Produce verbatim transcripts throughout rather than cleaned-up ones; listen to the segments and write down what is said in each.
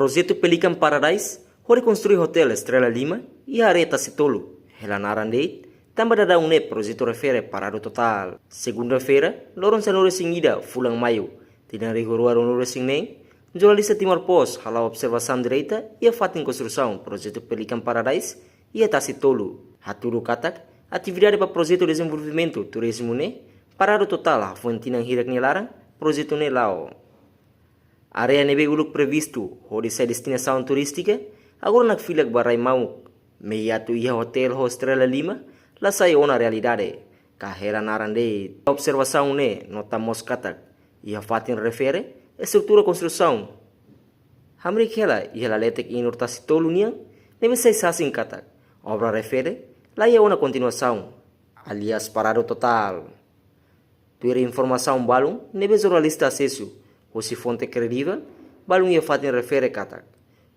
Projetu Pelican Paradise hodi konstrui hotel Estrela Lima iha área Tasi Tolu, hela naran de'it, tanba daudaun ne'e projetu refere paradu totál. Segunda-feira, loron sanulu-resin-ida fulan Maiu, tinan rihun rua ruanulu-resin-neen, jornalista Timor Post hala'o observasaun direta iha fatin konstrusaun projetu Pelican Paradise iha Tasi Tolu. Hatudu katak, atividade ba projetu dezenvolvimentu turizmu ne'e paradu totál hafoin tinan hirak nia laran projetu ne'e la'o. Área ne'ebé uluk previstu hodi sai destinasaun turístika, agora nakfilak ba rai mamuk. Meiatu iha hotel ho Estrela Lima la sai ona realidade, ka hela naran de'it. Observasaun ne'e nota mós katak, iha fatin refere estrutura konstrusaun, hamriik hela iha laletek inur Tasi Tolu nian, ne'ebé sai sasin katak obra refere la iha ona kontinuasaun, alias paradu totál. Tuir informasaun balun ne'ebé jornalista asesu husi fonte kredivel, balun iha fatin refere katak,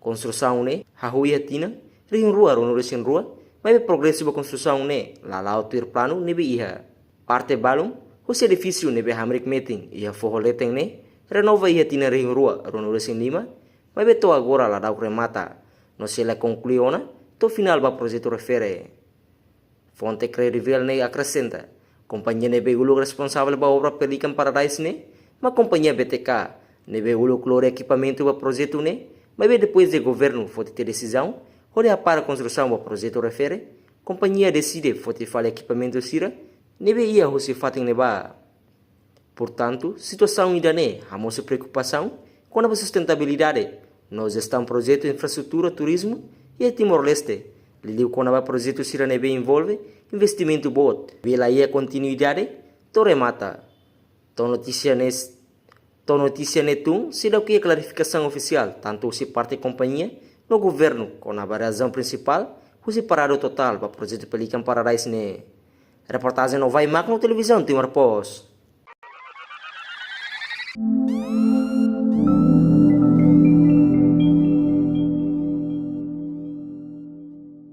konstrusaun ne'e hahú iha tinan rihun rua ruanulu-resin-rua, maibé progresu ba konstrusaun ne'e la la'o tuir planu ne'ebé iha. Parte balun husi edifísiu ne'ebé hamriik metin iha foho leten ne'e renova iha tinan rihun rua ruanulu-resin-lima, maibé to'o agora la dauk remata, no sei la konklui ona to'o finál ba projetu refere. Fonte kredivel ne'e akresenta, kompañia ne'ebé uluk responsavel ba obra Pelican Paradise ne'e mak kompañia B T K, ne'ebé uluk lori ekipamentu ba projetu ne'e, maibé depois de governu foti tiha desizaun hodi hapara konstrusaun ba projetu refere, kompañia deside foti fali ekipamentu sira ne'ebé iha husi fatin ne'ebá. Portantu, situasaun ida-ne'e hamosu preokupasaun kona-ba sustentabilidade no jestaun projetu infraestrutura turizmu iha Timor-Leste, liuliu kona-ba projetu sira ne'ebé envolve investimentu boot, maibé la iha kontinuidade to'o remata. To'o notísia ne'e, to'o notísia ne'e tun, seidauk iha klarifikasaun ofisiál tantu husi parte kompañia no governu kona-ba razaun prinsipál husi paradu totál ba projetu Pelican Paradise ne'e. Reportajen Novai Magno, Televizaun Timor Post.